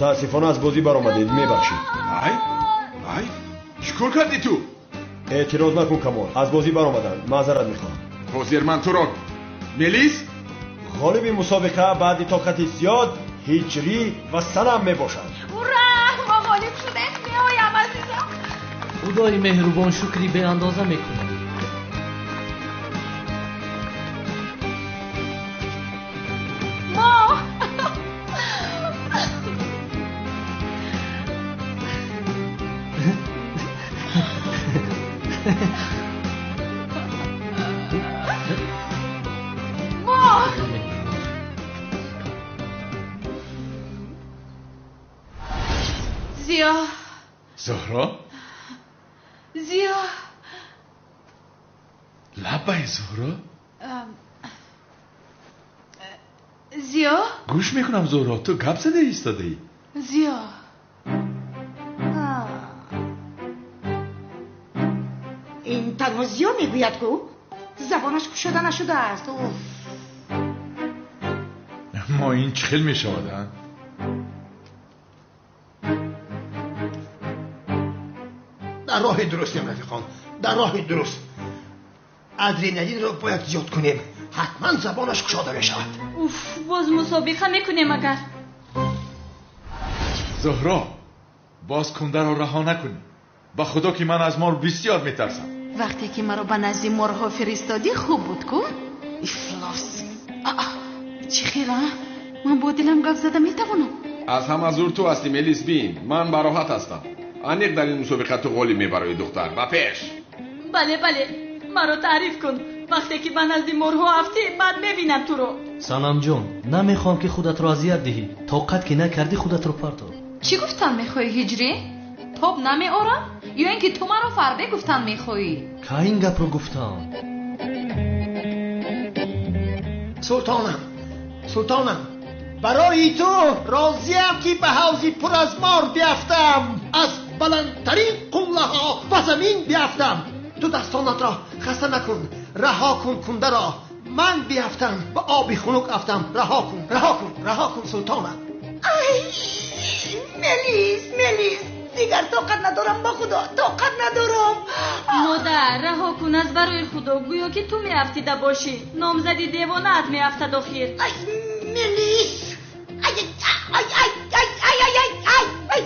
Мутаассифона аз бозӣ баромадед, мебахшед. Вай, вай, чӣ кор кардӣ ту? Эътироз накун, Камол. Аз бозӣ баромаданд. Маъзарат мехоҳам. Ҳозир ман туро. Мелис? Ғолиби мусобиқа баъди тоқати зиёд Ҳиҷрӣ ва Санам мебошад. Ура! Мо ғолиб шудем. Меоям, азизам. Худои меҳрубон шукри беандоза мекунам. Мо мо Зиё, Зуҳро? Зиё. Лаббай, Зуҳро? Зиё? Гӯш мекунам, Зуҳро, ту гап зада истодаӣ. Зиё. Ин танҳо Зиё мегӯяд ку забонаш кушода нашудааст. Уф. Мо ин чӣ хел мешавад, а? Дар роҳи дурустем, рафиқон, дар роҳи дуруст. Адреналинро бояд зиёд кунем, ҳатман забонаш кушода мешавад. Уф, боз мусобиқа мекунем агар. Зуҳро, боз кундаро раҳо накунӣ. Ба худо ки ман аз мор бисёр метарсам. Вақте ки маро ба назди морҳо фиристодӣ, хуб буд ку? Ифлос. Аа, чӣ хел, а? Ман бо дилам гап зада метавонам. Аз ҳама зур ту ҳастӣ, Мелис, бин. Ман бароҳат ҳастам. Аниқ дар ин мусобиқа ту ғолиб мебароӣ, духтар. Ба пеш. Бале, бале, маро таъриф кун. Вақте ки ба назди морҳо афтӣ, баъд мебинам туро. Санамҷон, намехоҳам ки худатро азият диҳӣ. Тоқат ки накардӣ, худатро парто. Чӣ гуфтан мехоҳӣ, Ҳиҷрӣ? Тоб намеорам? Ё ин ки ту маро фарбе гуфтан мехоҳӣ? Ка ин гапро гуфтам? Султонам, султонам, барои ту розиям ки ба ҳавзи пур аз мор биафтам, аз баландтарин қуллаҳо ба замин биафтам. Ту дастонатро хаста накун, раҳо кун кундаро. Ман биафтам, ба оби хунук афтам. Раҳо кун, раҳо кун, раҳо кун, султонам. Ай, Мелис, Мелис, дигар тоқат надорам, ба худо тоқат надорам. Модар, раҳо кун аз барои худо, гӯё ки ту меафтида бошӣ. Номзади девонаат меафтад охир. Ай, Мелис, ай, ай, ай, ай, ай, ай, ай, ай, ай,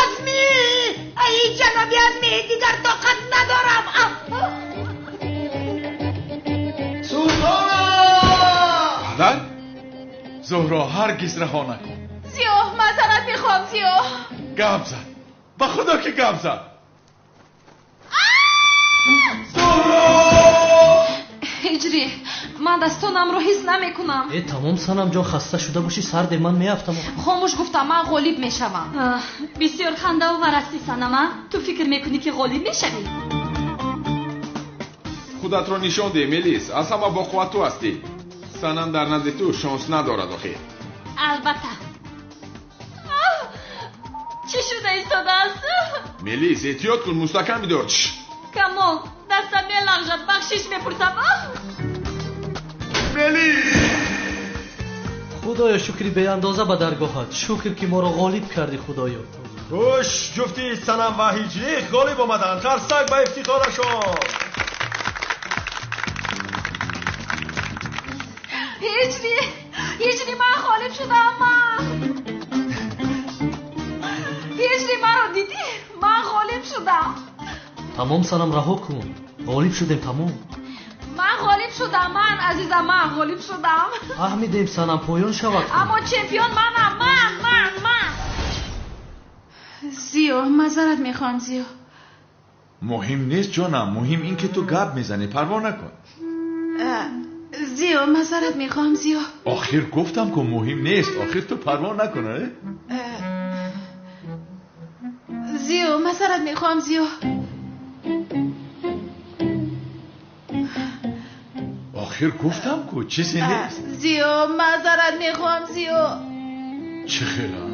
Азмӣ, ай, ҷаноби Азмӣ, дигар тоқат надорам. Султона! Падар, Зуҳро, ҳаргиз раҳо накун. Зиё, маъзарат мехоҳам, Зиё. Гап зад, ба худо ки гап зад. Зуҳро! Ҳиҷрӣ, ман дастонамро ҳис намекунам. Э, тамом, Санамҷон, хаста шуда бошӣ, сарде, ман меафтам. Хомӯш гуфтам, ман ғолиб мешавам. Бисёр хандаовар ҳастӣ, Санама. Ту фикр мекунӣ ки ғолиб мешавӣ? Худатро нишон деҳ, Мелис. Аз ҳама боқувват ту ҳастӣ. Санам дар назди ту шонс надорад охир. Албатта. Чӣ шуда истодааст? Мелис, эҳтиёт кун, мустаҳкам бидор. Камол, дастам мелағжад, бахшиш мепурсам. Мелис! Худоё, шукри беандоза ба даргоҳат. Шукр ки моро ғолиб кардӣ, Худоё. Гӯш, ҷуфти Санам ва Ҳиҷрӣ ғолиб омаданд. Қарсак ба ифтихорашон. Ҳиҷрӣ, Ҳиҷрӣ, ман ғолиб шудам, ман. Ҳиҷрӣ, маро дидӣ? Ман ғолиб шудам. Тамом, Санам, раҳо кун. Ғолиб шудем, тамом. Ман ғолиб шудам, ман, азизам, ман ғолиб шудам. Фаҳмидем, Санам, поён шавад. Аммо чемпион манам, ман, ман, ман. Зиё, маъзарат мехоҳам, Зиё. Муҳим нест, ҷонам, муҳим ин ки ту гап мезанӣ, парво накун. Зиё, маъзарат мехоҳам, Зиё. Охир гуфтам ку муҳим нест, охир ту парво накун, э? Зиё, маъзарат мехоҳам, Зиё. Охир гуфтам ку чизе нест. Зиё, маъзарат мехоҳам, Зиё. Чӣ хела?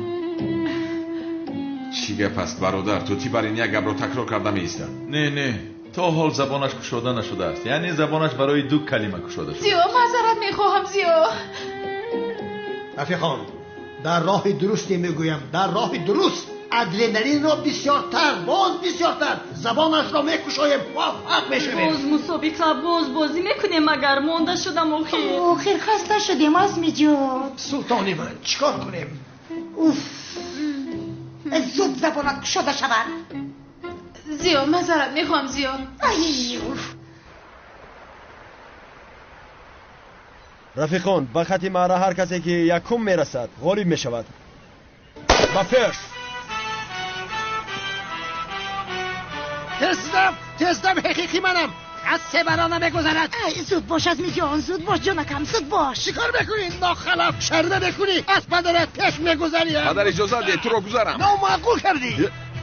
Чӣ гап аст, бародар? Ту ти бар ин як гапро такрор карда меистад. Не, не, то ҳол забонаш кушода нашудааст. Яъне забонаш барои ду калима кушода шудааст. Зиё, маъзарат мехоҳам, Зиё. Рафиқон, Дар роҳи дуруст мегӯям, дар роҳи дуруст. Адреналинро бисёртар, боз бисёртар, забонашро мекушоем, муваффақ мешавем. Боз мусобиқа, боз бозӣ мекунем, агар монда шудам охир. Охир хаста шудем, Азмиҷон. Султони ман, чӣ кор кунем? Уф, зуд забонат кушода шавад. Зиё, мазарат мехоҳам, Зиё. Ай, уф. Рафиқон, ба хати маъра ҳар касе ки якум мерасад, ғолиб мешавад. Ба пеш! Тездам, тездам, ҳақиқи манам. Аз себара намегузарад. Зуд бош, Азмиҷон, зуд бош, ҷонакам, зуд бош. Чӣ кор мекунӣ, нохалаф? Шарда мекунӣ, аз падарат пеш мегузарӣ. Падар, иҷозат деҳ, туро гузарам. Номаъқул кардӣ.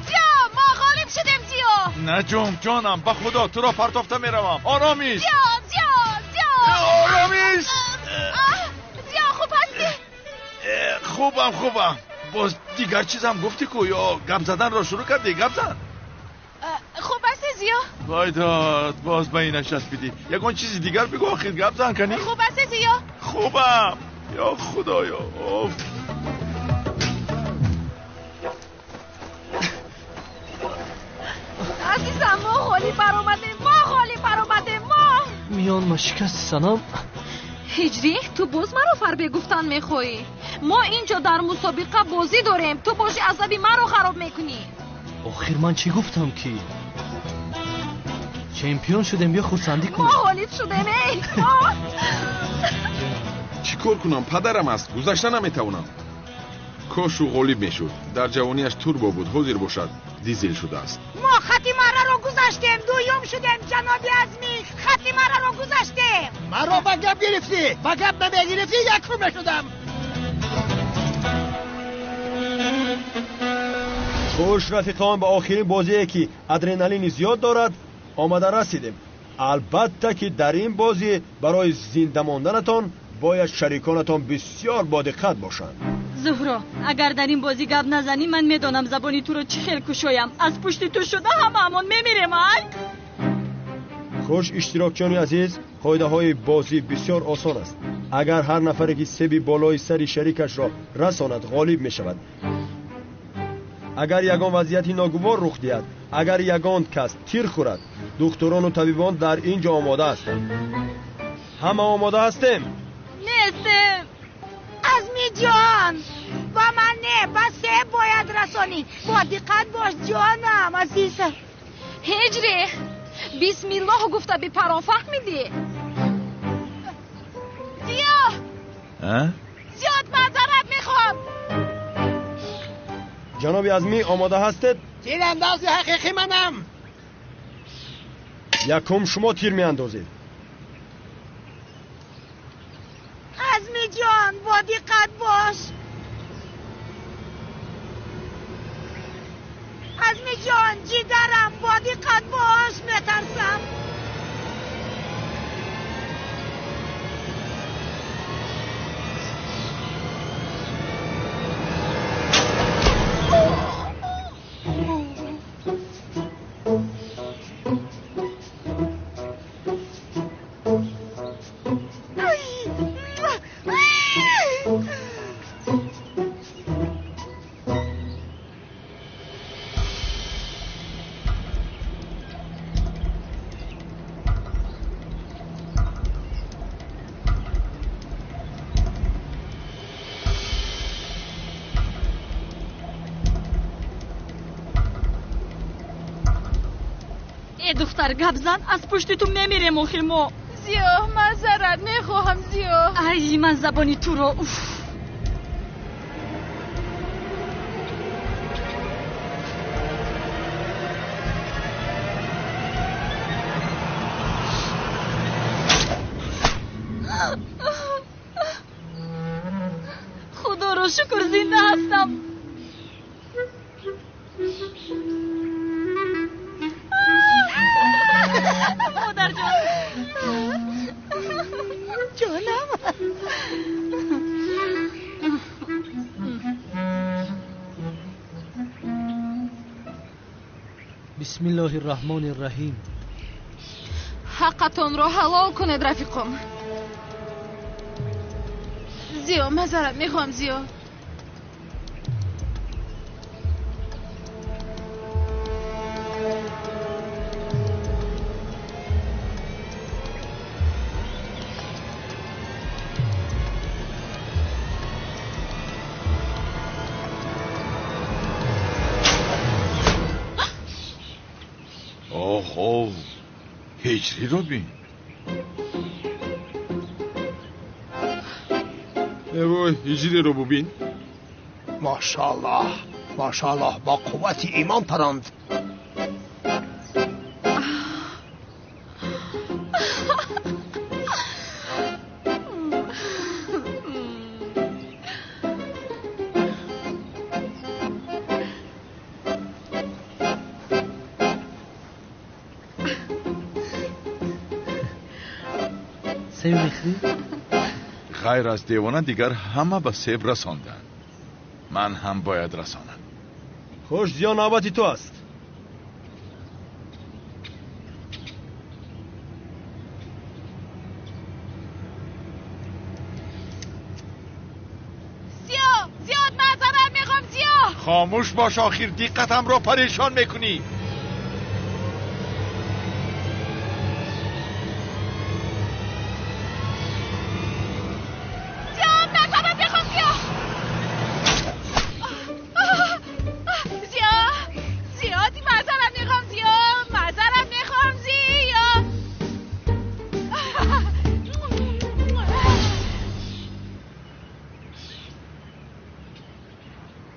Зиё, мо ғолиб шудем, Зиё. Наҷум, ҷонам, ба худо туро партофта меравам. Оромиш. Зиё, Зиё, Зиё. Оромиш. Зиё, хуб ҳастӣ? Хубам, хубам. Боз дигар чизам гуфтӣ ку, ё гап заданро шурӯъ кардӣ? Гап зан. Хуб ҳастӣ, Зиё? Вой дод, боз ба инаш часпидӣ. Ягон чизи дигар бигӯ, охир гап зан канӣ. Хуб ҳастӣ, Зиё? Хубам. Ё худоё. Оф. Азизам, мо ғолиб баромадем, мо ғолиб баромадем, мо. Миён ма шикасти, санам. Ҳиҷрӣ, ту боз маро фарбе гуфтан мехоҳӣ? Мо инҷо дар мусобиқа бозӣ дорем, ту боши асаби маро хароб мекунӣ. Охир ман чӣ гуфтам ки? Чемпион шудем, бیا хурсандӣ кунем. Мо ғолиб шудем, эй! Чӣ кор кунам, падарам аст, гузашта наметавонам. Кош ӯ ғолиб мешуд. Дар ҷавониаш турбо буд, ҳозир бошад дизел шудааст. Мо хати мараро гузаштем, дуюм шудем, ҷаноби Азмӣ. Хати мараро гузаштем. Маро ба гап гирифтӣ, ба гап намегирифтӣ, якум мешудам. Хуш рафиқон, ба охирин бозие ки адреналини зиёд дорад омада расидем. Албатта ки дар ин бозӣ барои зинда монданатон бояд шариконатон бисёр бодиққат бошанд. Зуҳро, агар дар ин бозӣ гап назанӣ, ман медонам забони туро чӣ хел кушоям. Аз пушти ту шуда ҳамаамон мемирем, ай. Хуш иштирокчиёни азиз, қоидаҳои бозӣ бисёр осон аст. Агар ҳар нафаре ки себи болои сари шарикашро расонад, ғолиб мешавад. Агар ягон вазъияти ногувор рух диҳад, агар ягон кас тир хӯрад, духтурону табибон дар ин ҷо омода ҳастанд. Ҳама омода ҳастем? Нестем. Азмиҷон, ба ман не, ба себ бояд расонӣ. Бо диққат бош, ҷонам, азизам. Ҳиҷрӣ, бисмиллоҳ гуфта бипарон, фаҳмидӣ? Зиё! Зиёд маъзарат мехоҳам. Ҷаноби Азмӣ, омода ҳастед? Тирандози ҳақиқӣ манам. Якум шумо тир меандозед. Азмиҷон, бо диққат бош. Азмиҷон, ҷигарам, бо диққат бош, метарсам. Духтар, гап зан, аз пушти ту мемирем охир мо. Зиё, маъзарат мехоҳам, Зиё. Ай, ман забони туро, уф. Худоро шукр, зинда ҳастам. Модарҷон. Ҷонам. Бисмиллоҳи рраҳмони рраҳим. Ҳаққатонро ҳалол кунед, рафиқон. Зиё, мазарат мехоҳам, Зиё. Оҳо, ҳиҷриро бин. Эвой, ҳиҷриро бубин. Машааллоҳ, машааллоҳ, бо қуввати имон паронд. Себ мехӯрӣ? Ғайр аз девона дигар ҳама ба себ расонданд. Ман ҳам бояд расонам. Хуш, Зиё, навбати ту аст. Зиё, зиёд маъзарат мехоҳам, Зиё. Хомӯш бош, охир диққатамро парешон мекунӣ.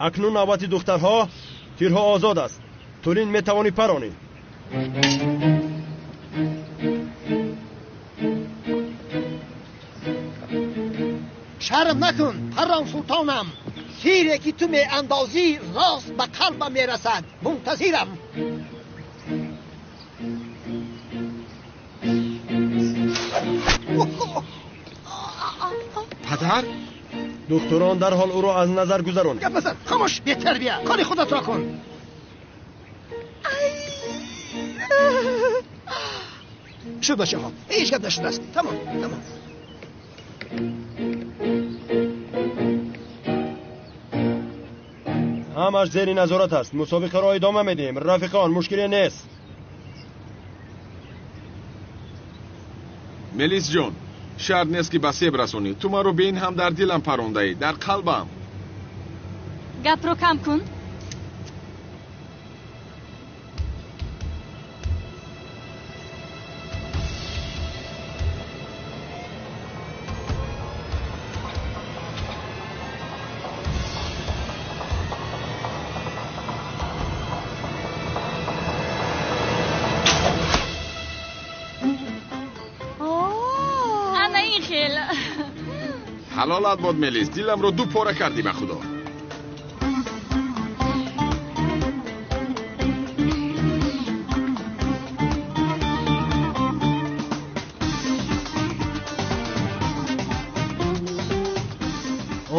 Акнун навбати духтарҳо, тирҳо озод аст. Тулин, метавонӣ паронӣ. Шарм накун, парон султонам. Тире ки ту меандозӣ рост ба қалбам мерасад. Мунтазирам. Падар? Духтурон дарҳол ӯро аз назар гузаронед. Гап назан, хомӯш, бетарбия, кори худатро кун. Шуд, бачаҳо, ҳеҷ гап нашудааст. Тамом, тамом. Ҳамаш зери назорат аст. Мусобиқаро идома медиҳем. Рафиқон, мушкиле нест. Мелис ҷон, шарт нест ки ба себ расонӣ. Ту маро бин ҳам дар дилам парондаӣ, дар қалбам. Гапро кам кун. Ҳалолат бод, Мелис, диламро ду пора кардӣ ба худо.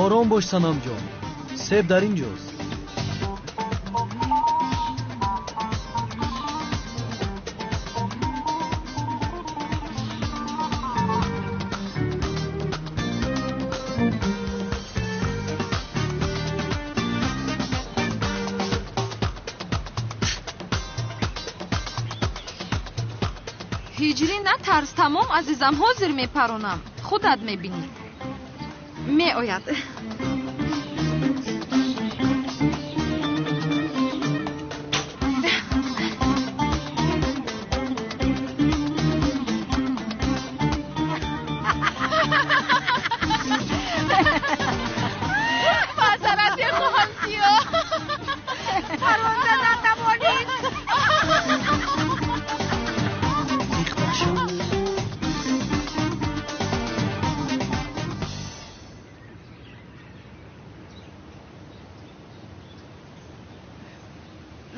Ором бош, Санамҷон, себ дар ин ҷост. Ҳиҷрӣ, натарс, тамом азизам, ҳозир мепаронам. Худат мебинӣ. Меояд. Маъзарат мехоҳам, Зиё. Паронда натавонид.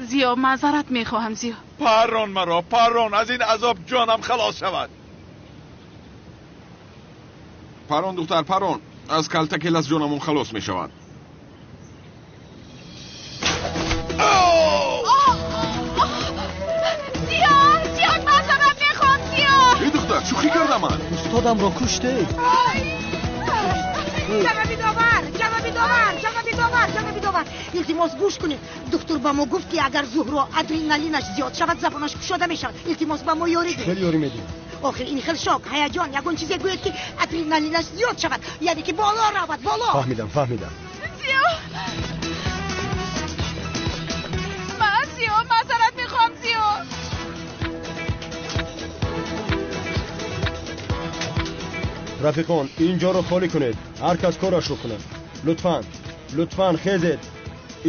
Зиё, маъзарат мехоҳам, Зиё. Парон маро, парон, аз ин азоб ҷонам халос шавад. Парон, духтар, парон, аз калтаки лас ҷонамон халос мешавад. Зиё, Зиё, маъзарат мехоҳам, Зиё. Эй духтар, шӯхӣ кардам ман. Устодамро куштед. Ҷаноби довар, ҷаноби довар, ҷаноби довар, ҷаноби довар, илтимос гӯш кунед. Духтур ба мо гуфт, ки агар Зуҳро адреналинаш зиёд шавад, забонаш кушода мешавад. Илтимос, ба мо ёрӣ диҳед. Хеле ёрӣ медиҳем. Охир ин хел шок, ҳаяҷон, ягон чизе гӯед, ки адреналинаш зиёд шавад, яъне ки боло равад, боло. Фаҳмидам, фаҳмидам. Зиё, ман Зиё, маъзарат мехоҳам, Зиё. Рафиқон, инҷоро холӣ кунед. Ҳар кас корашро кунад. Лутфан, лутфан хезед.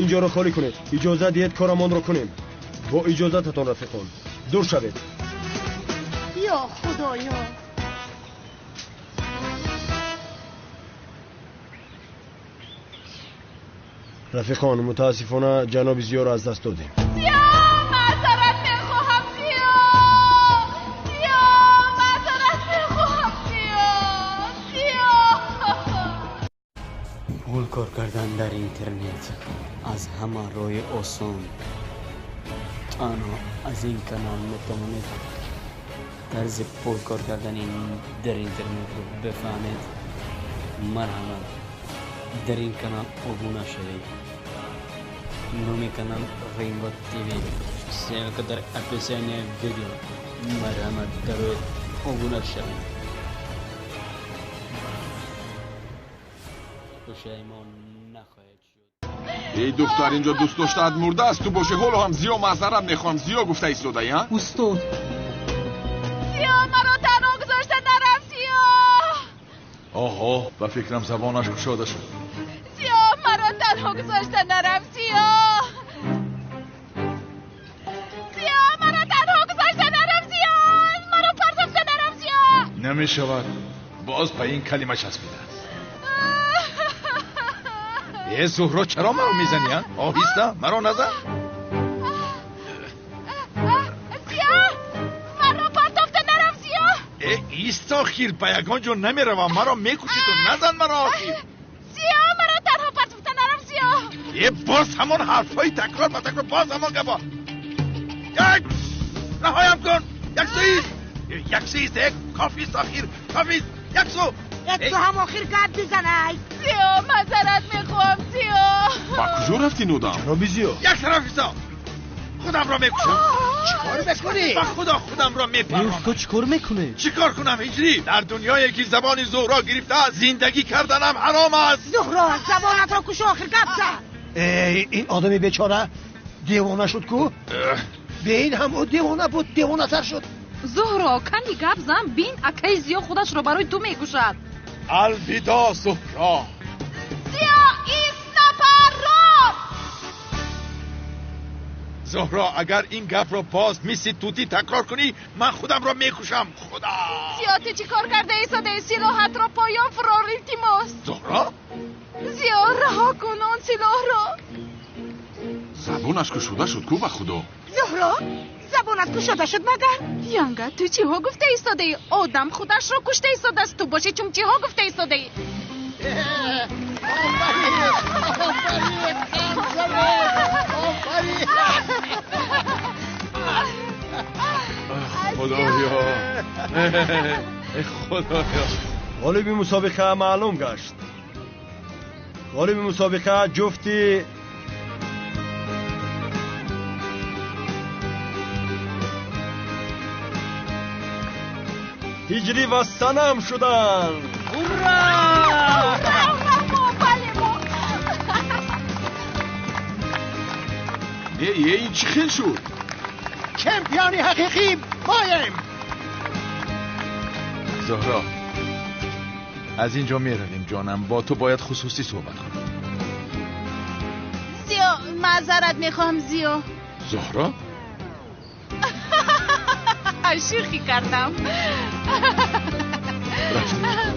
Инҷоро холӣ кунед. Иҷоза диҳед корамонро кунем. Бо иҷозататон рафиқон, дур шавед. Ё Худоё! Рафиқон, мутаассифона ҷаноби Зиёро аз даст додем. Зиё, маъзарат мехоҳам, Зиё! Зиё, маъзарат мехоҳам, Зиё! Зиё! Пул кор кардан дар интернет аз ҳама роҳи осон. Танҳо аз ин канал метавонед тарзи пул кор кардани дар интернетро бифаҳмед. Марҳамат, дар ин канал обуна шавед. Номи канал Rainbow TV. Ссылка дар описании видео. Марҳамат, дароед, обуна шавед. Пушаймон нахоҳед шуд. Эй духтар, инҷо дӯст доштаат мурдааст, ту бошӣ ҳоло ҳам Зиё маъзарат мехоҳам, Зиё гуфта истодаӣ, ҳа? Устод! Зиё, маро танҳо гузошта нарафт, Зиё! Оҳо, ба фикрам забонаш кушода шуд. Зиё, маро танҳо гузошта нарафт, Зиё! Зиё, маро танҳо гузошта нарафт, Зиё! Маро партофта нарафт, Зиё! Намешавад, боз ба ин калима часпидааст. Э, Зуҳро, чаро маро мезанӣ, а? Оҳиста, маро назан. Зиё, маро партофта нарафт, Зиё! Э, ист охир, ба ягон ҷо намеравам, маро мекушӣ ту, назан маро охир. Зиё, маро танҳо партофта нарафт, Зиё! Э, боз ҳамон ҳарфҳои такрор ба такрор, боз ҳамон гапҳо. Як, раҳоям кун, як су ист, як су ист, э, кофист охир, кофист, як су. Як су ҳам охир гап бизанай. Зиё, маъзарат мехоҳам, Зиё. Ба куҷо рафтӣ, нодам? Ҷаноби Зиё. Як тараф исто. Худамро мекушам. Чӣ кор мекунӣ? Ба худо худамро мепаронам. Устод, чӣ кор мекунӣ? Чӣ кор кунам, ҳиҷрӣ? Дар дунёе ки забони Зуҳро гирифтааст, зиндагӣ карданам ҳаром аст. Зуҳро, забонатро кушо, охир гап зан. Эй, ин одами бечора девона шуд ку? Бе ин ҳам ӯ девона буд, девонатар шуд. Зуҳро, ками гап зан, бин акаи Зиё худашро барои ту мекушад. Алвидо, Зуҳро. Зиё, ист, напарон! Зуҳро, агар ин гапро боз мисли тутӣ такрор кунӣ, ман худамро мекушам. Худо! Зиё, ту чӣ кор карда истодаӣ? Силоҳатро поён фурор, илтимос. Зуҳро? Зиё, раҳо кун он силоҳро. Забонаш кушода шуд ку, ба худо. Зуҳро, забонат кушода шуд магар? Янга, ту чиҳо гуфта истодаӣ? Одам худашро кушта истодааст, ту бошӣ чун чиҳо гуфта истодаӣ? Офарин, офарин, Худоё, худоё. Ғолиби мусобиқа маълум гашт. Ғолиби мусобиқа ҷуфти Ҳиҷрӣ ва Санам шуданд. Ура! Ура, мо, бале мо. Э, э, ин чӣ хел шуд? Чемпиони ҳақиқӣ моем. Зуҳро, аз ин ҷо меравем, ҷонам. Бо ту бояд хусусӣ суҳбат кунам. Зиё, маъзарат мехоҳам, Зиё. Зуҳро? Шӯхӣ кардам. Рафтем.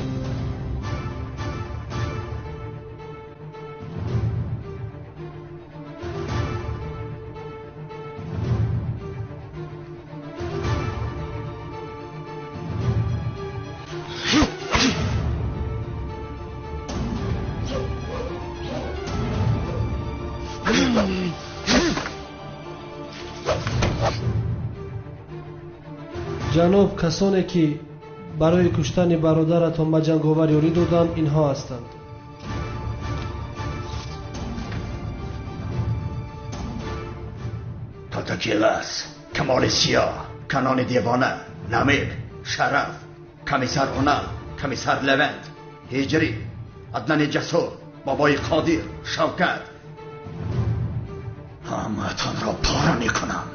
Ҷаноб, касоне ки барои куштани бародаратон ба ҷанговар ёрӣ доданд, инҳо ҳастанд. Тотокилас, Камоли Сиёҳ, Канони Девона, Намир, Шараф, Комиссар Унал, Комиссар Левент, Ҳиҷрӣ, Аднани Ҷасур, Бобои Қодир, Шавкат. Ҳамаатонро пора мекунам.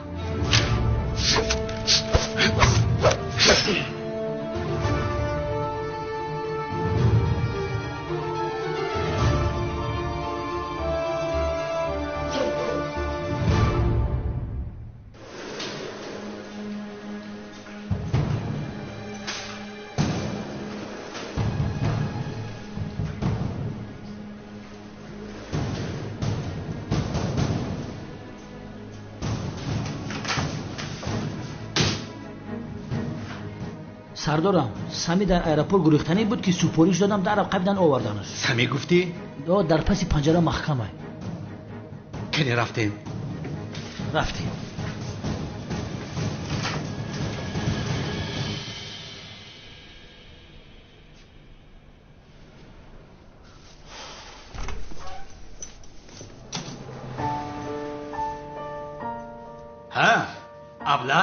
Сардорам, Сами дар аэропорт гурехтанӣ буд ки супориш додам дар қабдан оварданаш. Сами гуфтӣ? Дар паси панҷара маҳкамай. Кане рафтем? Рафтем. Ҳа, абла,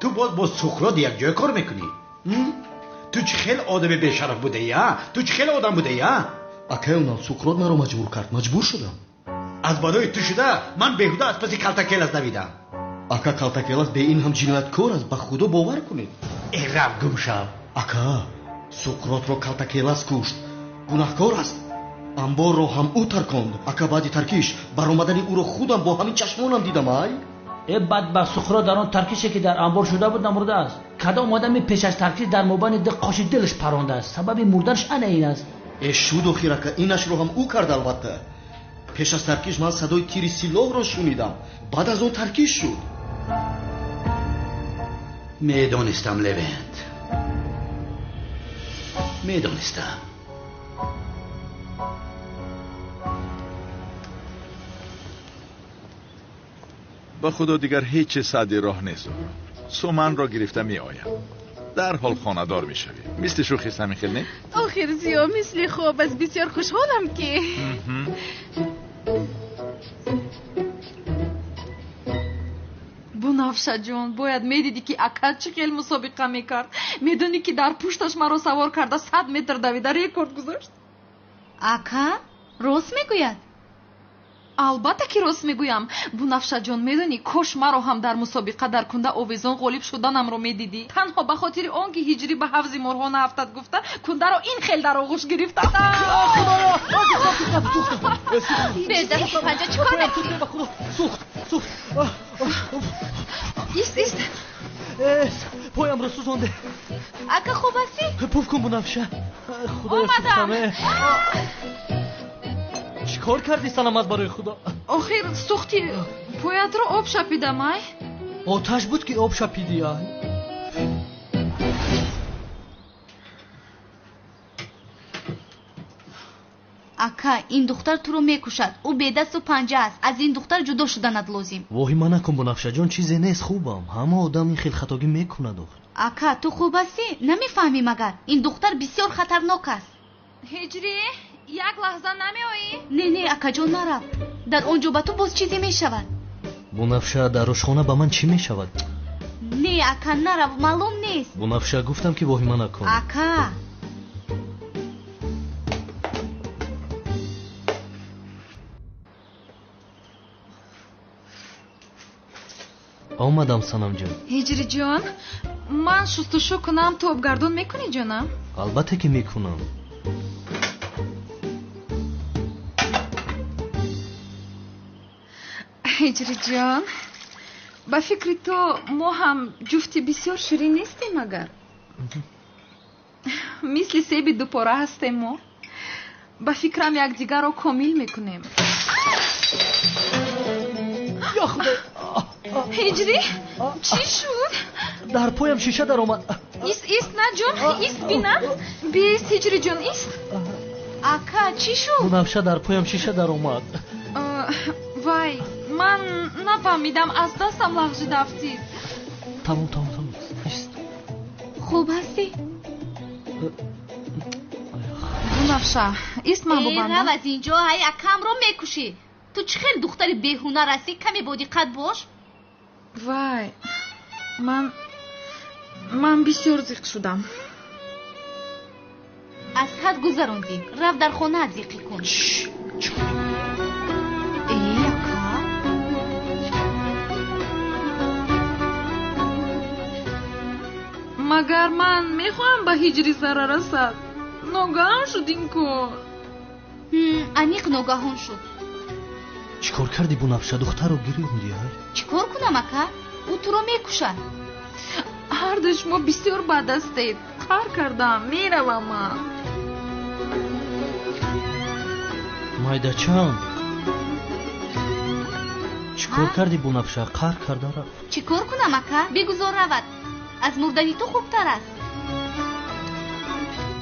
ту боз бо Суқрот якҷоя кор мекунӣ? Ту чӣ хел одами бешараф будаӣ, а? Ту чӣ хел одам будаӣ, а? Акай Унал, Суқрот маро маҷбур кард, маҷбур шудам. Аз барои ту шуда ман беҳуда аз паси Калтакелас давидам. Ака, Калтакелас бе ин ҳам ҷинояткор аст, ба худо бовар кунед. Э, рав гум шав. Ака, Суқротро Калтакелас кушт, гунаҳкор аст. Амборро ҳам ӯ тарконд. Ака, баъди таркиш баромадани ӯро худам бо ҳамин чашмонам дидам, ай. Э, бадбахт Суқрот дар он таркише ки дар амбор шуда буд намурдааст. Кадом одами пеш аз таркиш дар мобайни ду қоши дилаш парондааст. Сабаби мурданаш ана ин аст. Э, шуд охир, ака, инашро ҳам ӯ кард албатта. Пеш аз таркиш ман садои тири силоҳро шунидам. Баъд аз он таркиш шуд. Медонистам, Левент. Медонистам. Ба худо дигар ҳеҷ чиз сади роҳ нест. Суманро гирифта меоям. Дарҳол хонадор мешавӣ. Мисли шӯхӣ ҳамин хел не? Охир Зиё, мисли хоб аст. Бисёр хушҳолам ки. Бунафшаҷон, бояд медидӣ ки ака чӣ хел мусобиқа мекард. Медонӣ ки дар пушташ маро савор карда 100 метр давида рекорд гузошт. Ака рост мегӯяд? Албатта ки рост мегӯям. Бунафшаҷон, медонӣ, кош маро ҳам дар мусобиқа дар кунда овезон ғолиб шуданамро медидӣ. Танҳо ба хотири он ки ҳиҷрӣ ба ҳавзи морҳо наафтад гуфта, кундаро ин хел дар оғӯш гирифтам. Бедасти панҷа чӣ кор мекунӣ? Сӯхт, сӯхт. Ист, ист. Поямро сӯзонде. Ака, хуб ҳастӣ? Пуф кун, Бунафша. Худоё, Омадам. Чӣ кор кардӣ, санам, аз барои худо? Охир сӯхти поятро об шапидам, ай. Оташ буд ки об шапидӣ, ай. Ака, ин духтар туро мекушад. Ӯ бедасту панҷа аст. Аз ин духтар ҷудо шуданат лозим. Воҳима накун, Бунафшаҷон, чизе нест, хубам. Ҳама одам ин хел хатогӣ мекунад охир. Ака, ту хуб ҳастӣ? Намефаҳмӣ магар? Ин духтар бисёр хатарнок аст. Ҳиҷрӣ, як лаҳза намеоӣ? Не, не, акаҷон, нарав. Дар он ҷо ба ту боз чизе мешавад. Бунафша, дар ошхона ба ман чӣ мешавад? Не, ака, нарав, маълум нест. Бунафша, гуфтам ки воҳима накун. Ака. Омадам, санамҷон. Ҳиҷриҷон, ман шустушу кунам, ту обгардон мекунӣ, ҷонам? Албатта ки мекунам. Ҳиҷриҷон, ба фикри ту мо ҳам ҷуфти бисёр ширин нестем магар? Мисли себи дупора ҳастем мо. Ба фикрам якдигарро комил мекунем. Ё худо! Ҳиҷрӣ, чӣ шуд? Дар поям шиша даромад. Ист, ист, на ҷон, ист бинам. Бист, ҳиҷриҷон, ист. Ака, чӣ шуд? Бунафша, дар поям шиша даромад. Вай, ман нафаҳмидам, аз дастам лағжида афтид. Тамом, тамом, тамом. Ист. Хуб ҳастӣ? Бунафша, ист, ман бубандам. Рав аз инҷо, ҳай, акамро мекушӣ. Ту чӣ хел духтари беҳунар ҳастӣ? Каме бодиққат бош. Вай, ман бисёр зиқ шудам. Аз ҳад гузарондӣ. Рав дар хонаат зиқӣ кун. Э, ака. Магар ман мехоҳам ба ҳиҷрӣ зарар расад? Ногаҳон шуд ин кор. Аниқ ногаҳон шуд. Чӣ кор кардӣ, Бунафша? Духтарро гирёндӣ, ай? Чӣ кор кунам, ака? Ӯ туро мекушад. Ҳарду шумо бисёр бад ҳастед. Қаҳр кардам, меравам ман. Майдачам, чӣ кор кардӣ, Бунафша? Қаҳр карда рафт. Чӣ кор кунам, ака? Бигузор равад. Аз мурдани ту хубтар аст.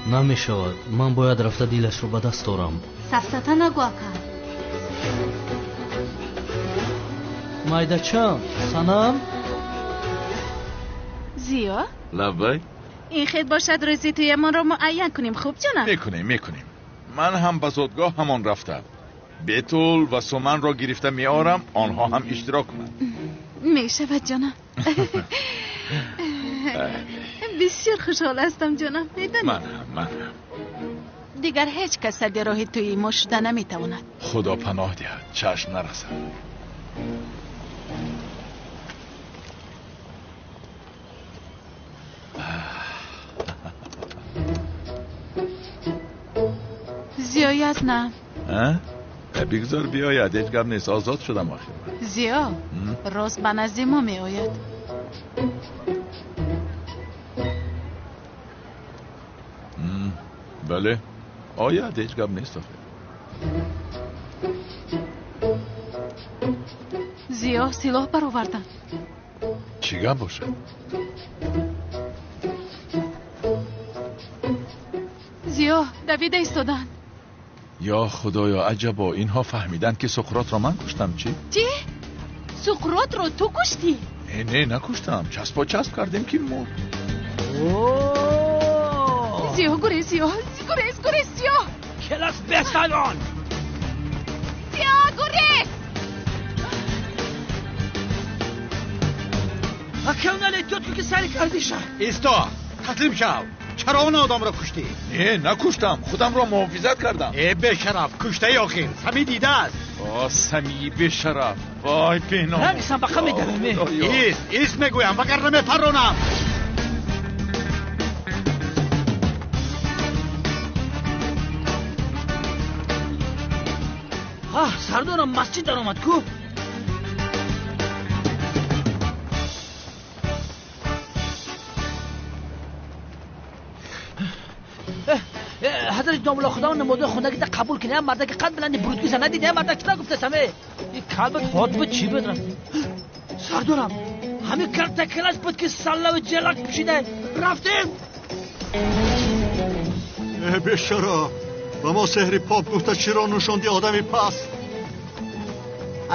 Намешавад. Ман бояд рафта дилашро ба даст орам. Сафсата нагӯ, ака. Майдачам, Санам. Зиё? Лаббай. Ин хел бошад, рӯзи тӯямонро муайян кунем, хуб, ҷонам? Мекунем, мекунем. Ман ҳам ба зодгоҳ ҳамон рафта Бетул ва Суманро гирифта меорам, онҳо ҳам иштирок кунанд. Мешавад, ҷонам. Бисёр хушҳол ҳастам, ҷонам, медонӣ? Ман ҳам, ман ҳам. Дигар ҳеҷ кас сади роҳи тӯи мо шуда наметавонад. Худо паноҳ диҳад, чашм нарасад. Зиёят на. Бигзор биёяд, ҳеҷ гап нест, озод шудам охир. Зиё, рост ба назди мо меояд. Бале, ояд, ҳеҷ гап нест охир. Зиё, силоҳ бароварданд. Чӣ гап бошад? Зиё, давида истоданд. Ё худоё, аҷабо, инҳо фаҳмиданд, ки Суқротро ман куштам, чӣ? Чӣ? Суқротро ту куштӣ? Не, не, накуштам. Часпо часп кардем, ки мурд. Зиё, гурез, Зиё, гурез, гурез, Зиё! Келас бесалон! Зиё, гурез! Акавнал эҳтиёт кун, ки сари кардиша. Исто, таслим шав. Чаро он одамро куштӣ? Не, накуштам, худамро муҳофизат кардам. Э, бешараф, куштаи охир, Самӣ дидааст. О, Самии бешараф, вой пинон. Рависам, ба қам медавем. Ист, ист мегӯям, вагарна мепаронам. Сардорам масҷид даромад ку? Ҳазрати домулло, худо намозои хондагита қабул кунӣ. Ям мардаки қад биланди бурудгиса надидӣ? Ям мардак чӣ гуфта саме? Ин калбат ҳод буд, чӣ буд? Сардорам, ҳамин картакалаш буд, ки саллаву ҷалак пӯшида рафтем. Э, бешараф, ба мо сеҳри поп гуфта чиро нӯшонди, одами паст?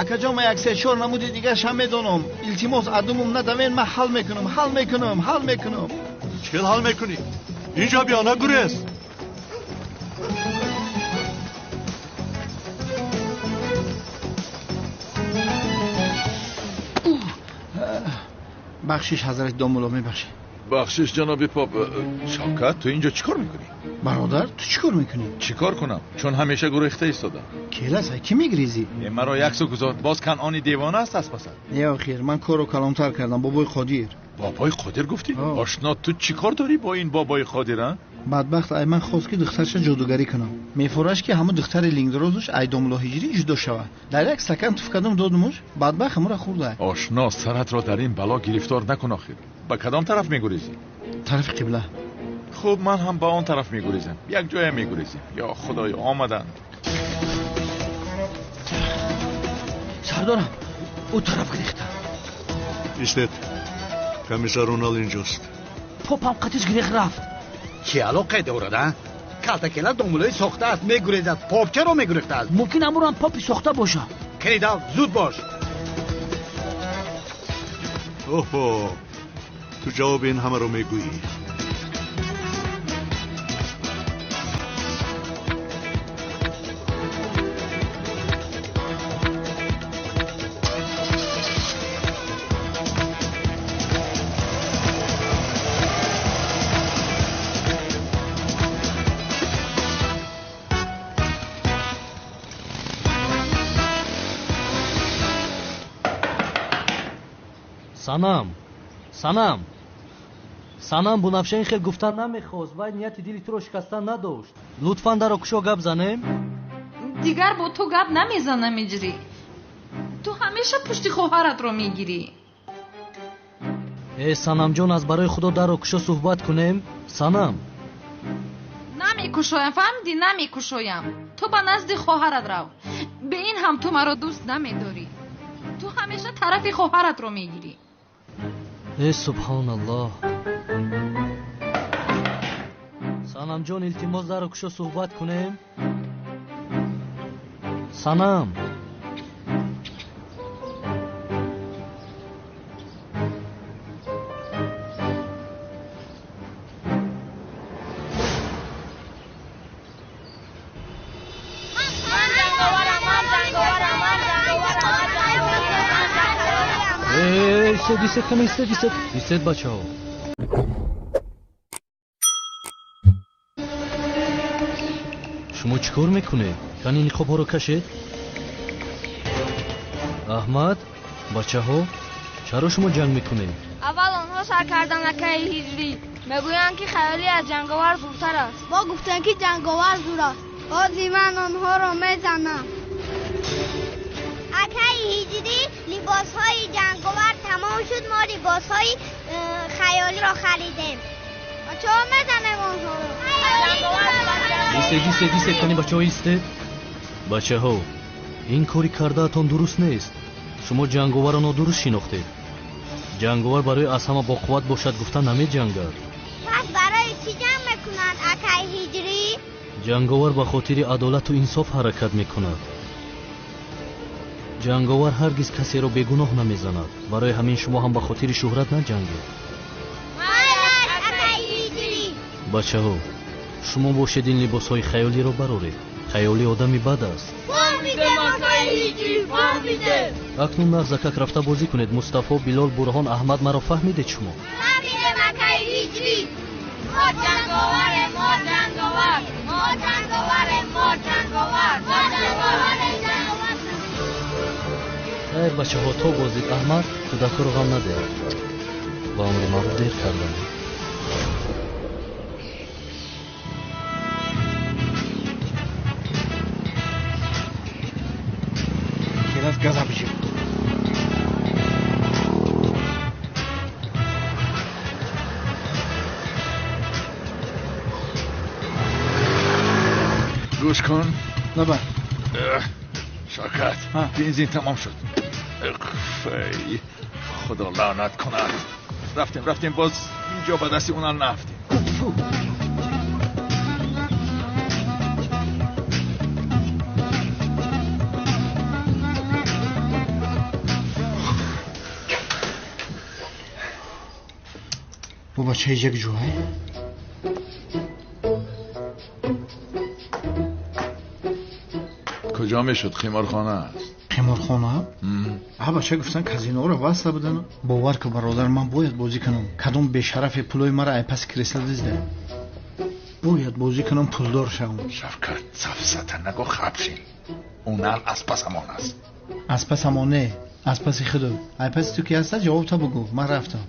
Акаҷон, ман як се чор намуди дигарашам медонам. Илтимос, адумум надавен, ман ҳал мекунам, ҳал мекунам, ҳал мекунам. Чӣ хел ҳал мекунӣ? Инҷо биё, нагурез. Бахшиш, ҳазрати домулло, мебахшед. Бахшиш, ҷаноби поп. Шавкат, ту инҷо чӣ кор мекунӣ? Бародар, ту чӣ кор мекунӣ? Чӣ кор кунам, чун ҳамеша гурехта истодам. Келас, ки мегрезӣ? Маро яксу гузор, боз Канъони девона аст аз пасат. Не, охир, ман корро калонтар кардам. Бобои Қодир. Бобои Қодир гуфтӣ? Ошно, ту чӣ кор дорӣ бо ин бобои Қодир, а? Бадбахт ай ман хост, ки духтарша ҷодугарӣ кунам. Мефораш, ки ҳамун духтари лингдорозуш ай домулло Ҳиҷрӣ ҷудо шавад. Дар як стакан туф кардам, додумуш, бадбахт ҳамура хӯрда. Ошно, саратро дар ин бало гирифтор накун охир. Ба кадом тараф мегурезӣ? Тарафи қибла. Хуб, ман ҳам ба он тараф мегурезам, як ҷоя мегурезем. Ё худоё, омаданд. Сардорам, ӯ тараф гирехта. Истед, комиссар Унал инҷост. Попам қатиш гирех рафт. Чӣ алоқае дорад, а? Калтакела домуллои сохтааст, мегурезад. Поп чаро мегурехтааст? Мумкин амурам попи сохта бошад. Кенидав, зуд бош. Оҳо, ту ҷавоби ин ҳамаро мегӯӣ. Санам, Санам, Санам, Бунафша ин хел гуфтан намехост. Вай нияти дили туро шикастан надошт. Лутфан даро кушо, гап занем. Дигар бо ту гап намезанам, Иҷрӣ. Ту ҳамеша пушти хоҳаратро мегирӣ. Э, Санамҷон, аз барои худо даро кушо, суҳбат кунем. Санам. Намекушоям, фаҳмидӣ? Намекушоям. Ту ба назди хоҳарат рав. Бе ин ҳам ту маро дӯст намедорӣ. Ту ҳамеша тарафи хоҳаратро мегирӣ. Э, субҳоналлоҳ. Санамҷон, илтимос, дарро кушо, суҳбат кунем. Санам. Истед, каме истед, истед, истед, бачаҳо. Шумо чӣ кор мекунед? Кани ниқобҳоро кашед. Аҳмад, бачаҳо, чаро шумо ҷанг мекунед? Аввал онҳо сар карданд, акаи Ҳиҷрӣ. Мегӯянд, ки хаёлӣ аз ҷанговар зудтар аст. Мо гуфтем, ки ҷанговар зур аст. Ҳозир ман онҳоро мезанам. Акаи Ҳиҷрӣ, либосҳои ҷанговар тамом шуд, мо либосҳои хаёлиро харидем. Чаро мезанем онҳоро? Истед, истед, истед, кани бачаҳо, истед. Бачаҳо, ин кори кардаатон дуруст нест. Шумо ҷанговарро нодуруст шинохтед. Ҷанговар барои аз ҳама боқувват бошад гуфта намеҷангад. Пас барои чӣ ҷанг мекунанд, акаи Ҳиҷрӣ? Ҷанговар ба хотири адолату инсоф ҳаракат мекунад. Ҷанговар ҳаргиз касеро бегуноҳ намезанад. Барои ҳамин шумо ҳам ба хотири шӯҳрат наҷангед. Бачаҳо, шумо бошед ин либосҳои хаёлиро бароред. Хаёлӣ одами бад аст. Акнун нағзакак рафта бозӣ кунед. Мустафо, Билол, Бурҳон, Аҳмад, маро фаҳмидед шумо? Фаҳмидем, акаи Ҳиҷрӣ. Мо ҷанговарем, мо ҷанговар, мо ҷанговарем, мо ҷанговар, мо ҷанговарем. Хайр, бачаҳо, то бозид. Аҳмад, кӯдакҳоро ғам надеҳ. Ба амри маро дер кардам. Газа бижим. Гӯш кун. Наба. Шавкат, бензин тамом шуд. Худо лаънат кунад. Рафтем, рафтем, боз инҷо ба дасти онан нафтем. Бо бачаи як ҷӯҳай? Куҷо мешуд? Қиморхона аст. Қиморхона? А бача гуфтан казиноро васла будан. Бовар ку, бародар, ман бояд бозӣ кунам. Кадом бешарафе пулои мара ай паси кресла дизда. Бояд бозӣ кунам, пулдор шавам. Шавкат, сафсата нагӯ, хабшин. Унал аз пасамон аст. Аз пасамон не, аз паси худу. Ай паси ту ки ҳаста, ҷавобта бугӯ. Ман рафтам.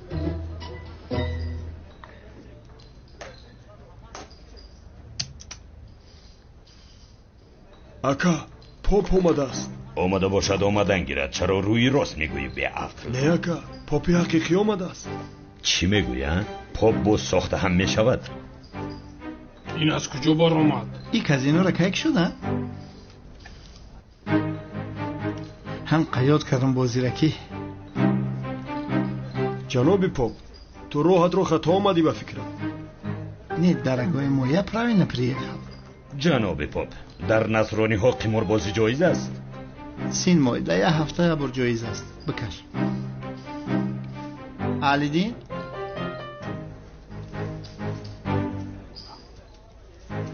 Ака, поп омадааст. Омада бошад, омадан гирад. Чаро рӯи рост мегӯӣ, беақл? Не, ака, попи ҳақиқӣ омадааст. Чӣ мегӯӣ, а? Поп боз сохта ҳам мешавад? Ин аз куҷо баромад? И казинора кайк шуда? Ҳам қаёд кардам бозиракӣ. Ҷаноби поп, ту роҳатро хато омадӣ ба фикрам. Не, дорогой мой, я правильно приехал. Ҷаноби поп, дар насрониҳо қиморбозӣ ҷоиз аст? Сын мой, да як ҳафта як бор ҷоиз аст. Бикаш. Алидин?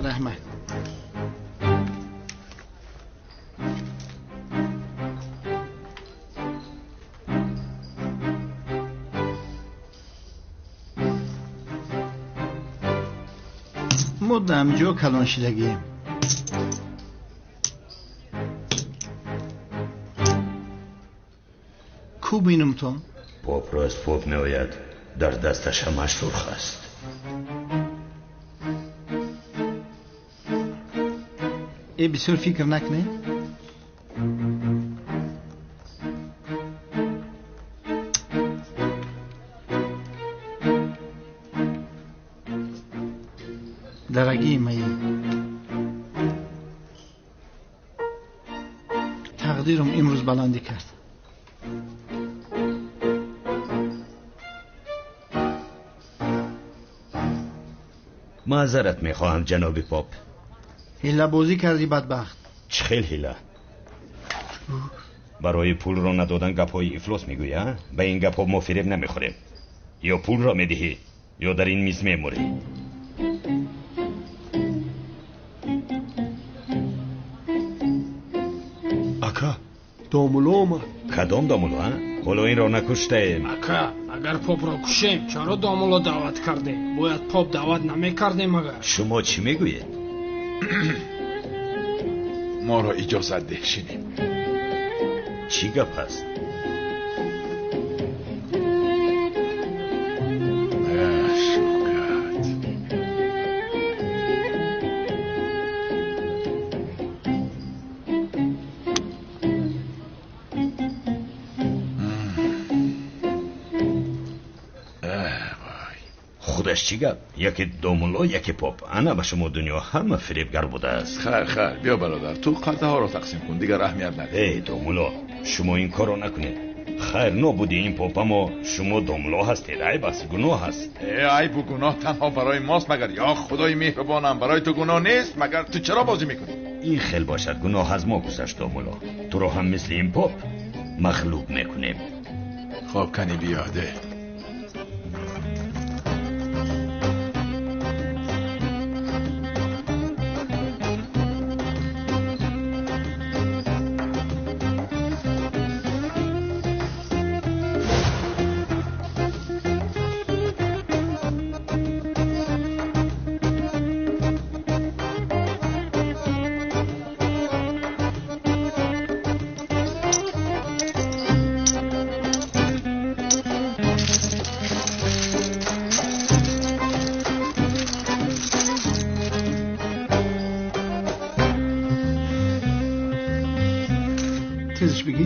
Раҳмат. Мо дамҷо калон шидагием. Ку бинумтон? Поп рост поп меояд, дар дасташ ҳамаш сурх аст. Э, бисёр фикр накунед. Дорогие мои, тақдирам имрӯз баландӣ кард. Маъзарат мехоҳам, ҷаноби поп. Ҳилабозӣ кардӣ, бадбахт. Чӣ хел ҳила? Барои пулро надодан гапҳои ифлос мегӯӣ, а? Ба ин гапҳо мо фиреб намехӯрем. Ё пулро медиҳӣ, ё дар ин миз мемурӣ. Ака, домулло омад. Кадом домулло, а? Ҳоло инро накуштаем. Ака, агар попро кушем, чаро домулло даъват кардем? Бояд поп даъват намекардем агар. Шумо чӣ мегӯед? Моро иҷозат деҳ шинем. Чӣ гап аст? Шукат. Худаш чӣ гап? Яке домулло, яке поп. Ана ба шумо дунё ҳама фиребгар будааст. Хайр, хайр, биё бародар, ту қалтаҳоро тақсим кун, дигар аҳамият надеҳ. Эй домулло, шумо ин корро накунед. Хайр, нобуди ин поп, аммо шумо домулло ҳастед. Айб аст, гуноҳ аст. Э, айбу гуноҳ танҳо барои мост магар? Ё худои меҳрубонам, барои ту гуноҳ нест магар? Ту чаро бозӣ мекунӣ? Ин хел бошад, гуноҳ аз мо гузашт, домулло. Туро ҳам мисли ин поп мағлуб мекунем. Хоб, кани биё, де. تیزش بگی.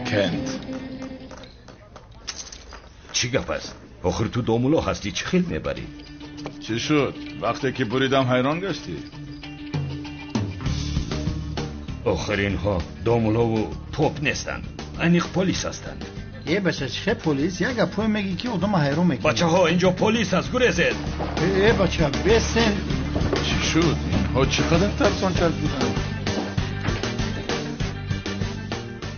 Кент. Чӣ гап аст? Охир ту домулло ҳастӣ, чӣ хел мебарӣ? Чӣ шуд? Вақте ки буридам ҳайрон гаштӣ? Охир инҳо домуллову поп нестанд, аниқ полис ҳастанд. Э бача, чӣ хел полис? Як гапҳое мегӣ ки одама ҳайрон мекунӣ. Бачаҳо, инҷо полис аст, гурезед. Э бача, бесен. Чӣ шуд? Инҳо чӣ қадар тарсончак буданд?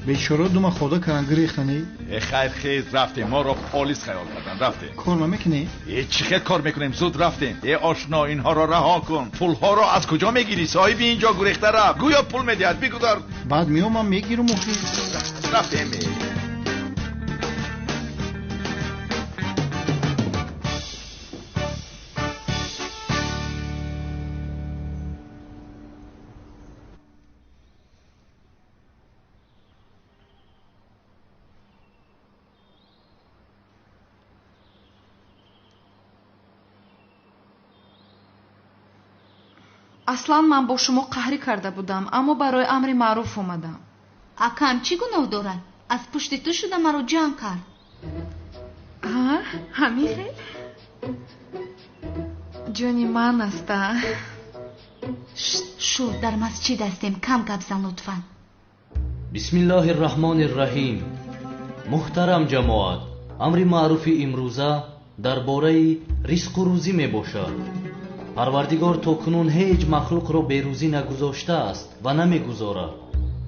Бечора дума хода кардан гирехтани. Э хайр, хез, рафтем. Моро полис хаёл кардан, рафтем. Кор намекунӣ? Э чӣ хел кор мекунем? Зуд рафтем. Э ошно, инҳоро раҳо кун. Пулҳоро аз куҷо мегирӣ? Соҳиби инҷо гурехта рафт. Гӯё пул медиҳад, бигузор. Баъд меомам мегирам охи. Рафтем. Аслан ман бо шумо қаҳрӣ карда будам, аммо барои амри маъруф омадам. Акам чӣ гуноҳ дорад? Аз пушти ту шуда маро ҷанг кард. Ҳамин хел? Ҷони ман аста. Шуд, дар масҷид ҳастем, кам гап зан лутфан. Бисмиллоҳи рраҳмони рраҳим. Муҳтарам ҷамоат, амри маъруфи имрӯза дар бораи ризқу рӯзӣ мебошад. Парвардигор то кунун ҳеҷ махлуқро берӯзӣ нагузоштааст ва намегузорад.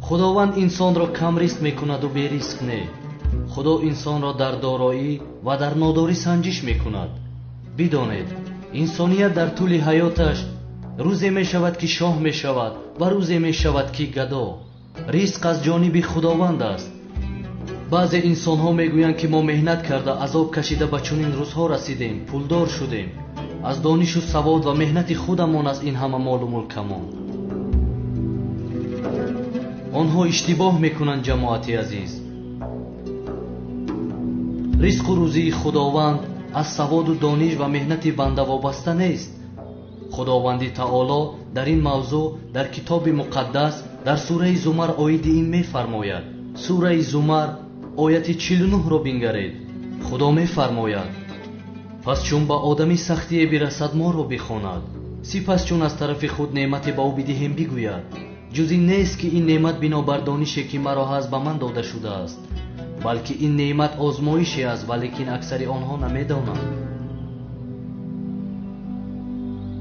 Худованд инсонро камризқ мекунаду беризқ не. Худо инсонро дар дороӣ ва дар нодорӣ санҷиш мекунад. Бидонед, инсоният дар тӯли ҳаёташ рӯзе мешавад ки шоҳ мешавад ва рӯзе мешавад ки гадо. Ризқ аз ҷониби Худованд аст. Баъзе инсонҳо мегӯянд ки мо меҳнат карда, азоб кашида ба чунин рӯзҳо расидем, пулдор шудем. Аз донишу савод ва меҳнати худамон аз ин ҳама молу мулкамон. Онҳо иштибоҳ мекунанд, ҷамоати азиз. Ризқу рӯзии Худованд аз саводу дониш ва меҳнати банда вобаста нест. Худованди таоло дар ин мавзӯъ дар китоби муқаддас Дар сураи Зумар оиди ин мефармояд. Сураи Зумар ояти 49-ро бингаред. Худо мефармояд: пас чун ба одами сахтие бирасад, моро бихонад. Сипас чун аз тарафи худ неъмате ба ӯ бидиҳем, бигӯяд: ҷуз ин нест, ки ин неъмат бинобар донише, ки маро ҳаст, ба ман дода шудааст, балки ин неъмат озмоише аст, валекин аксари онҳо намедонанд.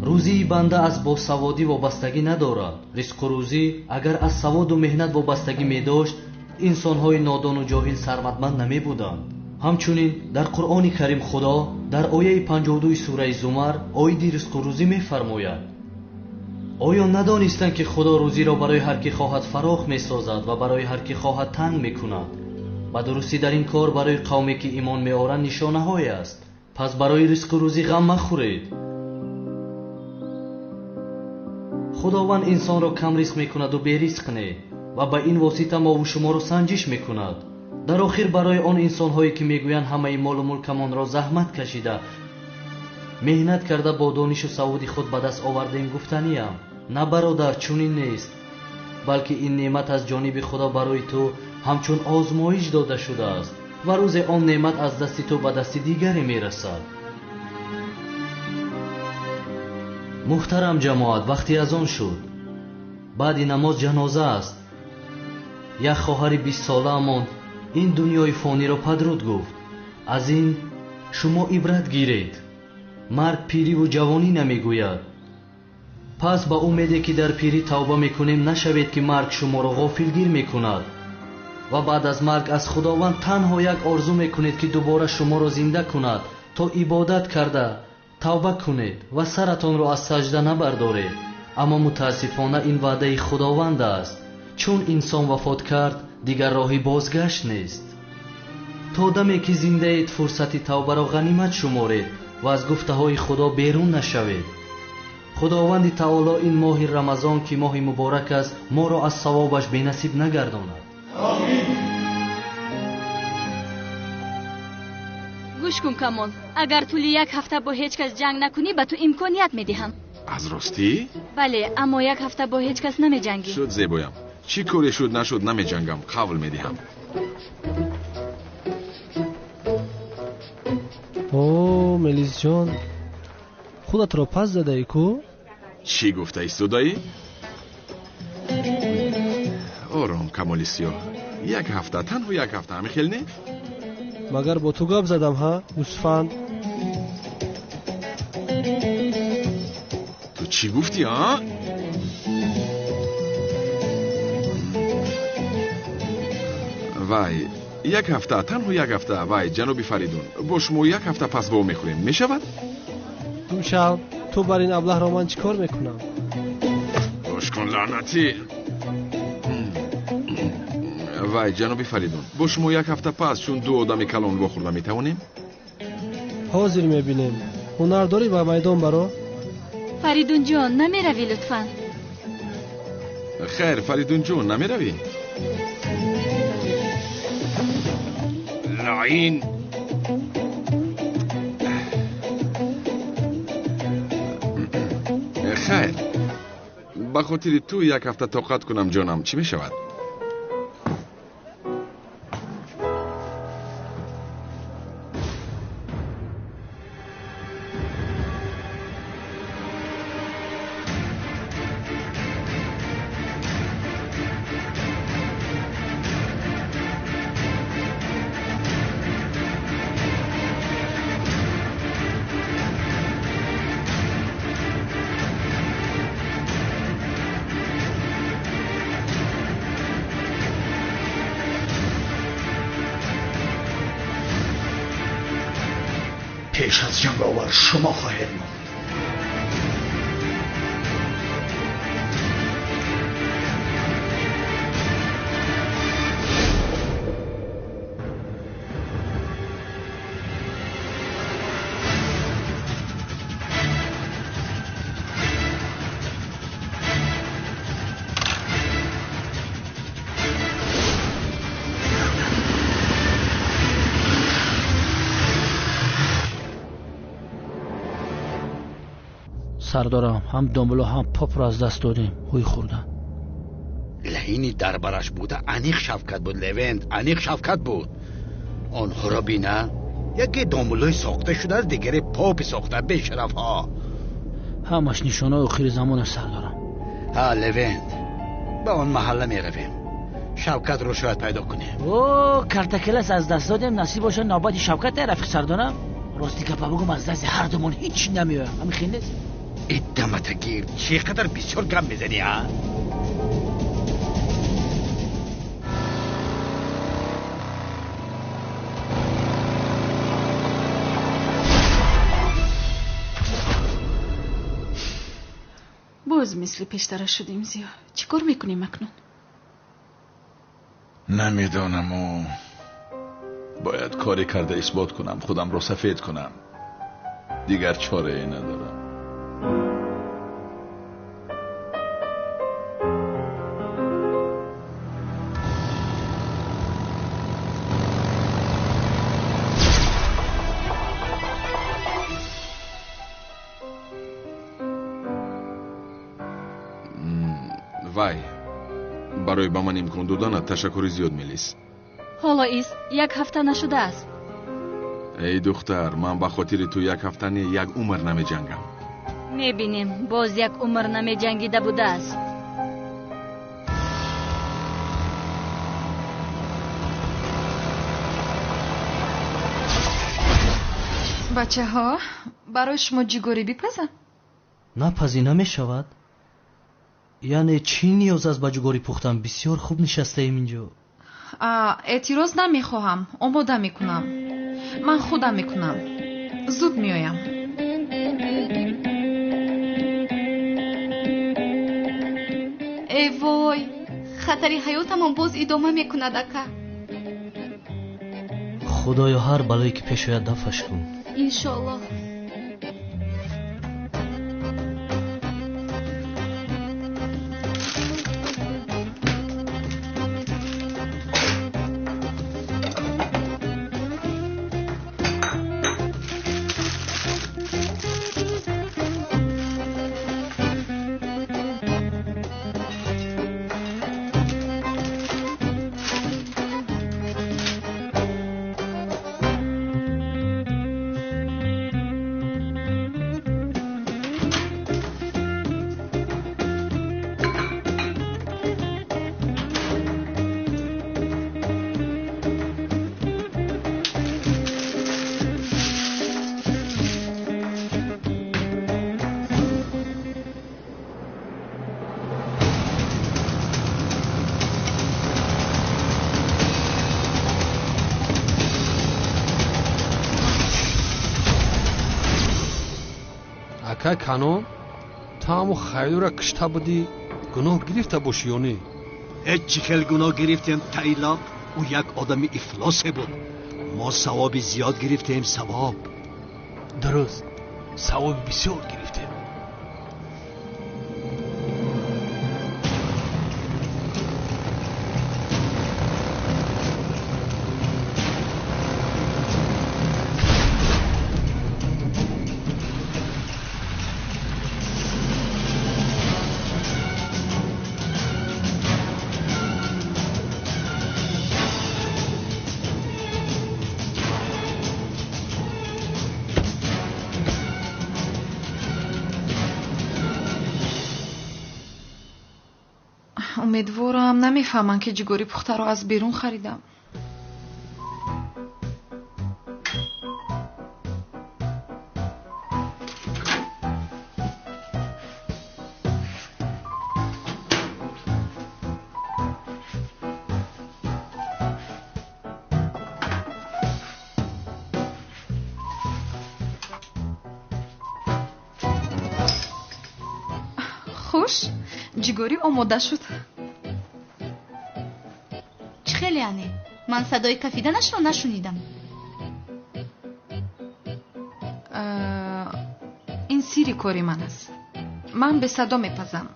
Рӯзии банда аз босаводӣ вобастагӣ надорад. Ризқу рӯзӣ агар аз саводу меҳнат вобастагӣ медошт, инсонҳои нодону ҷоҳил сарватманд намебуданд. Ҳамчунин дар Қуръони Карим Худо дар ояи 52 сураи Зумар оиди ризқу рӯзӣ мефармояд: оё надонистанд, ки Худо рӯзиро барои ҳар ки хоҳад фарох месозад ва барои ҳар ки хоҳад танг мекунад? Ба дурустӣ дар ин кор барои қавме, ки имон меоранд, нишонаҳое аст. Пас барои ризқу рӯзӣ ғам махӯред. Худованд инсонро кам ризқ мекунаду беризқ не, ва ба ин восита мову шуморо санҷиш мекунад. Дар охир барои он инсонҳое, ки мегӯянд ҳамаи молу мулкамонро заҳмат кашида, меҳнат карда, бо донишу саводи худ ба даст овардем, гуфтаниям: на, бародар, чунин нест, балки ин неъмат аз ҷониби Худо барои ту ҳамчун озмоиш дода шудааст ва рӯзе он неъмат аз дасти ту ба дасти дигаре мерасад. Муҳтарам ҷамоат, вақти аз он шуд. Баъди намоз ҷаноза аст. Як хоҳари 20-солаамон ин дунёи фониро падруд гуфт. Аз ин шумо ибрат гиред. Марг пириву ҷавонӣ намегӯяд. Пас ба умеде, ки дар пирӣ тавба мекунем, нашавед, ки марг шуморо ғофилгир мекунад ва баъд аз марг аз Худованд танҳо як орзу мекунед, ки дубора шуморо зинда кунад, то ибодат карда тавба кунед ва саратонро аз саҷда набардоред. Аммо мутаассифона ин ваъдаи Худованд аст. Чун инсон вафот кард, дигар роҳи бозгашт нест. То даме ки зиндаед, фурсати тавбаро ғанимат шуморед ва аз гуфтаҳои Худо берун нашавед. Худованди таоло ин моҳи Рамазон, ки моҳи муборак аст, моро аз савобаш бенасиб нагардонад. Гӯш кун, Камол, агар тӯли як ҳафта бо ҳеҷ кас ҷанг накунӣ, ба ту имконият медиҳам. Аз ростӣ? Бале, аммо як ҳафта бо ҳеҷ кас намеҷангӣ. Шуд, зебоям. Чӣ коре шуд нашуд, намеҷангам, қавл медиҳам. О, Мелисҷон, худатро пас задаӣ ку? Чӣ гуфта истодаӣ? Ором, Камоли Сиёҳ, як ҳафта, танҳо як ҳафта, ҳамин хел не? Магар бо ту гап задам, ҳа, гӯсфанд? Ту чӣ гуфтӣ, а? Вай, як ҳафта, танҳо як ҳафта. Вай, ҷаноби Фаридун, бо шумо як ҳафта пас вомехӯрем, мешавад? Гумшав, ту бар ин аблаҳро ман чӣ кор мекунам? Гӯш кун, лаънатӣ. Вай, ҷаноби Фаридун, бо шумо як ҳафта пас чун ду одами калон вохӯрда метавонем? Ҳозир мебинем. Ҳунар дорӣ, ба майдон баро. Фаридунҷон, намеравӣ лутфан? Хайр, Фаридунҷон, намеравӣ? Лаин! Хайр, ба хотири ту як ҳафта тоқат кунам, ҷонам, чӣ мешавад? Пеш аз ҷанговар шумо хоҳед монд. Сардорам, ҳам домуло, ҳам попро аз даст додем. Ҳуй хӯрдан. Заҳини дар бараш буда аниқ Шавкат буд, Левент, аниқ Шавкат буд. Онҳоро бина, яке домуллои сохта шудааст, дигаре попи сохта, бешарафҳо. Ҳамаш нишонаи охири замон аст, сардорам. Ҳа, Левент, ба он маҳалла меравем, Шавкатро шояд пайдо кунем. О, картакелас аз даст додем, насиб бошад навбати Шавкат, рафиқ сардорам. Рости гапа бугум, аз дасти ҳар думон ҳеҷ намеоям. Ҳамин хел нест? Иддаматагир, чӣ қадар бисёр гап мезанӣ, а? Боз мисли пештара шудем, Зиё. Чӣ кор мекунем акнун? Намедонаму, бояд коре карда исбот кунам, худамро сафед кунам. Дигар чорае надорам. Вай, барои ба ман имкон доданат ташаккури зиёд, Мелис. Ҳоло ист, як ҳафта нашудааст. Эй духтар, ман ба хотири ту як ҳафта не, як умр намеҷангам. Мебинем, боз як умр намеҷангида будааст. Бачаҳо, барои шумо ҷигорӣ бипазам? Напазӣ намешавад. Яъне чӣ ниёз аст ба ҷугорӣ пухтан? Бисёр хуб нишастаем инҷо. Эътироз намехоҳам, омода мекунам. Ман худам мекунам. Зуд меоям. Эй вой, хатари ҳаётамон боз идома мекунад, ака. Худоё, ҳар балое ки пеш ояд дафъаш кун. Иншоаллоҳ. Акай Канон, ту ҳамун Хайдура кушта будӣ, гуноҳ гирифта бошӣ ё не? Ҳеҷ чӣ хел гуноҳ гирифтем, Тайлоқ. Ӯ як одами ифлосе буд. Мо савоби зиёд гирифтем, савоб. Дуруст, савоби бисёр гирифтем. Умедворам намефаҳманд, ки ҷигори пухтаро аз берун харидам. Хуш, ҷигорӣ омода шуд. Чӣ хеле ане? Ман садои кафиданашро нашунидам. Ин сирри кори ман аст. Ман бесадо мепазам.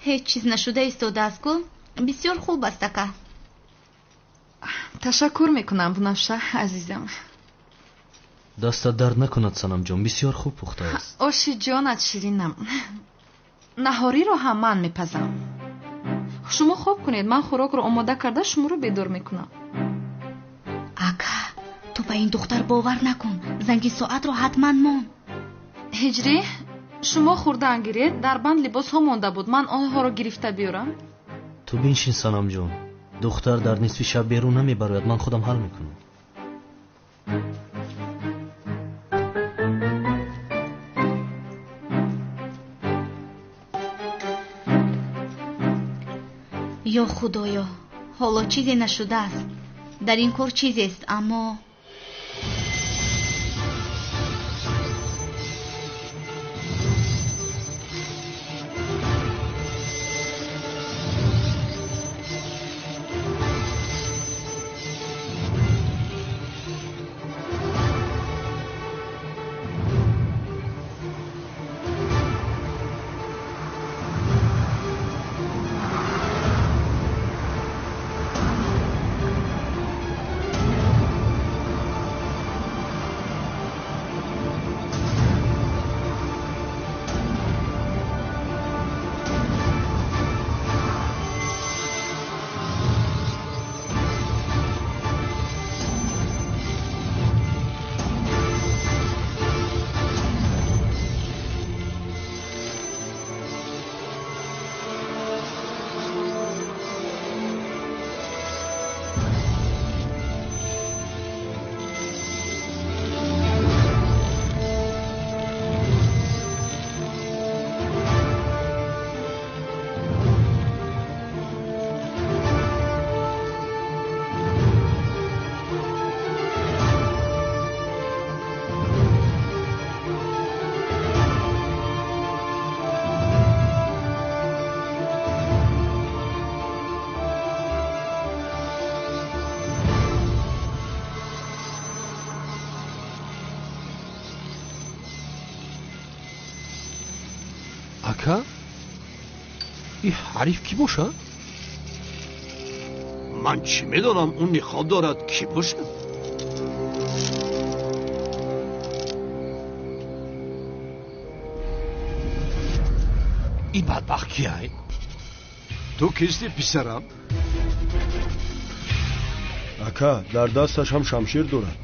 Ҳеҷ чиз нашуда истодааст ку. Бисёр хуб аст, ака. Ташаккур мекунам, Бунафша азизам. Дастат дард накунад, Санамҷон, бисёр хуб пухтааст. Оши ҷонат ширинам. Наҳориро ҳам ман мепазам. Шумо хоб кунед, ман хӯрокро омода карда шуморо бедор мекунам. Ака, ту ба ин духтар бовар накун. Занги соатро ҳатман мон. Ҳиҷрӣ, шумо хӯрдан гиред, дар банд либосҳо монда буд, ман онҳоро гирифта биёрам. Ту биншин, Санамҷон. Духтар дар нисфи шаб берун намебарояд, ман худам ҳал мекунам. Ё Худоё, ҳоло чизе нашудааст. Дар ин кор чизест, аммо Ака, ин ҳариф кӣ бошад? Ман чӣ медонам, ӯ ниқоб дорад, кӣ бошад? Ин бадбахт кияй? Ту кисти, писарам? Ака, дар дасташ ҳам шамшер дорад.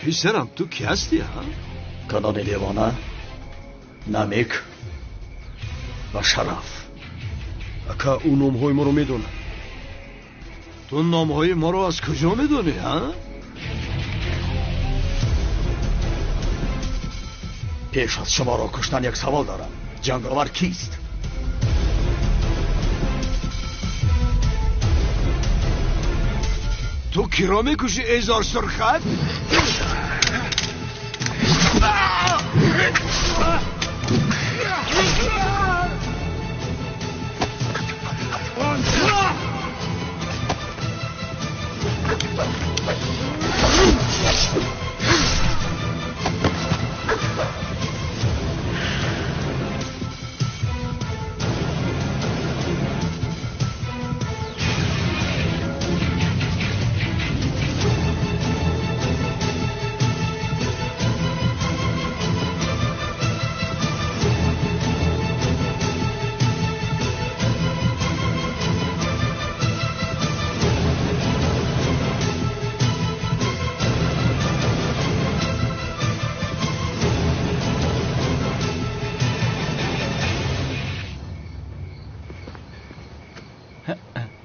Писарам, ту кӣ ҳастӣ, ҳа? Канони девона, Намек ва Шараф. Ака, ӯ номҳои моро медонад. Ту номҳои моро аз куҷо медонӣ, ҳа? Пеш аз шуморо куштан як савол дорам. Ҷанговар кист? Ту киро мекушӣ, эй зорсурхат?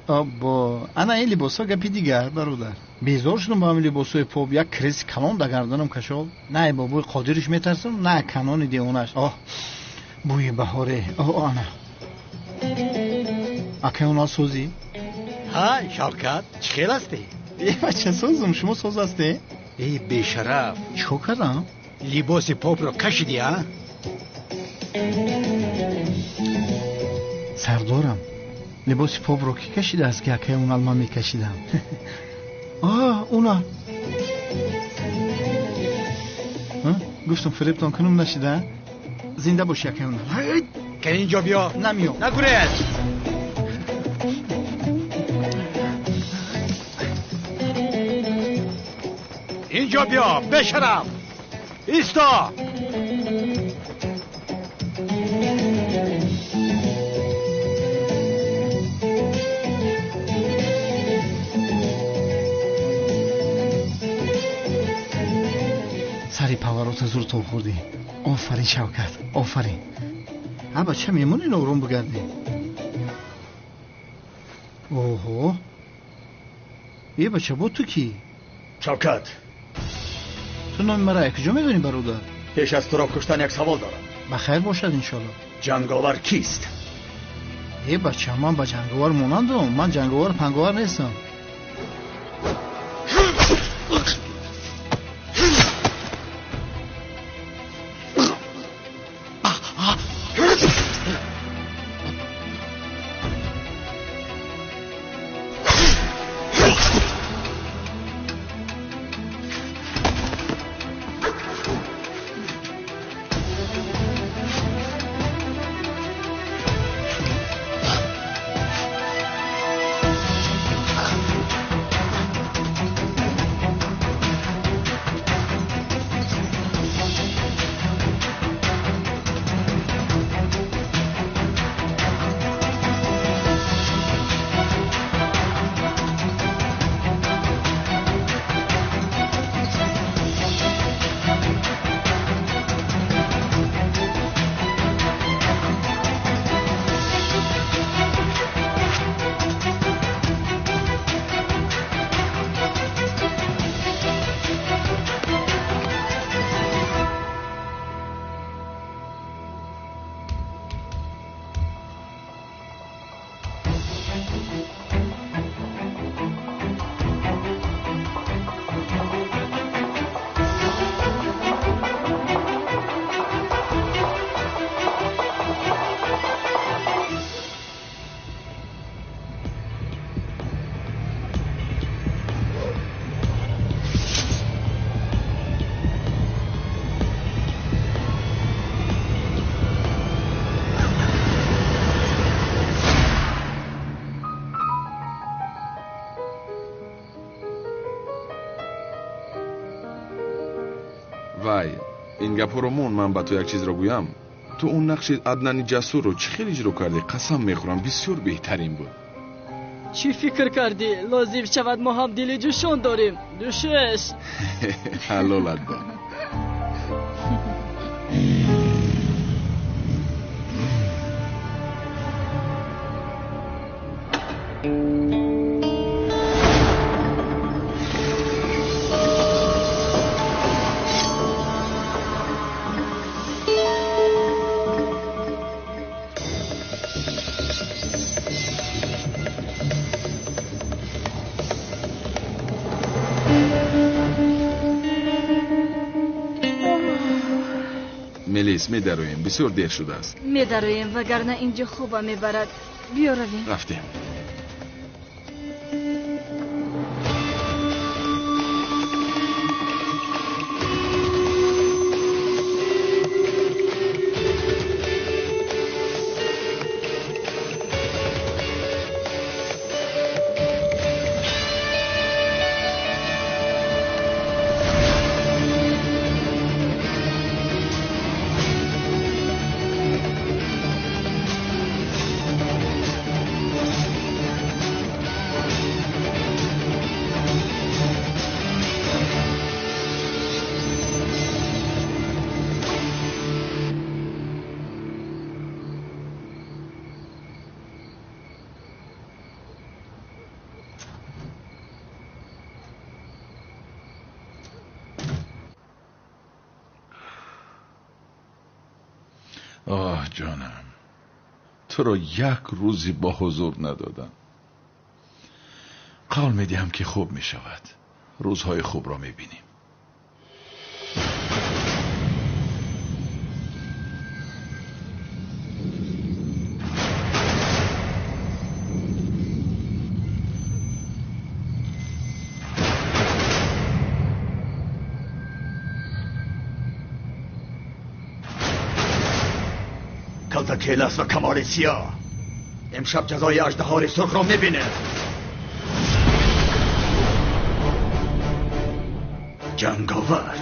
Аббо, ана ин либосҳо гапи дигар, бародар. Безор шудам ба ҳамин либосҳои поп, як креси калон дар гарданам кашол. На бобои Қодириш метарсам, на канони девонаш. Оҳ, бӯи баҳоре. Оҳ, ана. Акай онҳо созӣ? Ҳа, Шавкат, чӣ хел ҳастӣ? Э, бача, созам, шумо соз ҳастӣ? Эй, бешараф. Чӣ кор кардам? Либоси попро кашидӣ, а? Сардорам, либоси попро кӣ кашидааст, ки акай унал ман мекашидам? Оҳ, уна. Гуфтам фиребтон кунам, нашида? Зинда бошӣ, акаи ҳунар. Ки инҷо биё. Намеём. Нагурез. Инҷо биё, бешараф. Исто. Сари поворота зур тоб хӯрдӣ. Офарин, Шавкат, офарин. Ҳа, бача, мемонӣ ором бигардӣ? Оҳо, е бача, бо ту кӣ? Шавкат, ту номи мара куҷо медонӣ, бародар? Пеш аз туро куштан як савол дорам. Ба хайр бошад, иншоалло. Ҷанговар кист? Е бача, ман ба ҷанговар монандам. Ман ҷанговар панговар нестам. Вай, ин гапҳоро мон, ман ба ту як чизро гӯям. Ту он нақши Аднани Ҷасурро чӣ хел иҷро кардӣ? Қасам мехӯрам, бисёр беҳтарин буд. Чӣ фикр кардӣ? Лозим шавад мо ҳам дили ҷӯшон дорем. Ҷӯшиш. Ҳалолат бод. Мелис, медароем, бисёр дер шудааст. Медароем, вагарна инҷо хоба мебарад. Биё равем. Рафтем. Оҳ ҷонам, туро як рӯзе бо ҳузур надодам. Қавл медиҳам, ки хуб мешавад. Рӯзҳои хубро мебинем. Калта келас ва камори сиёҳ. Имшаб ҷазои аждаҳори сурхро мебинед. Ҷанговар.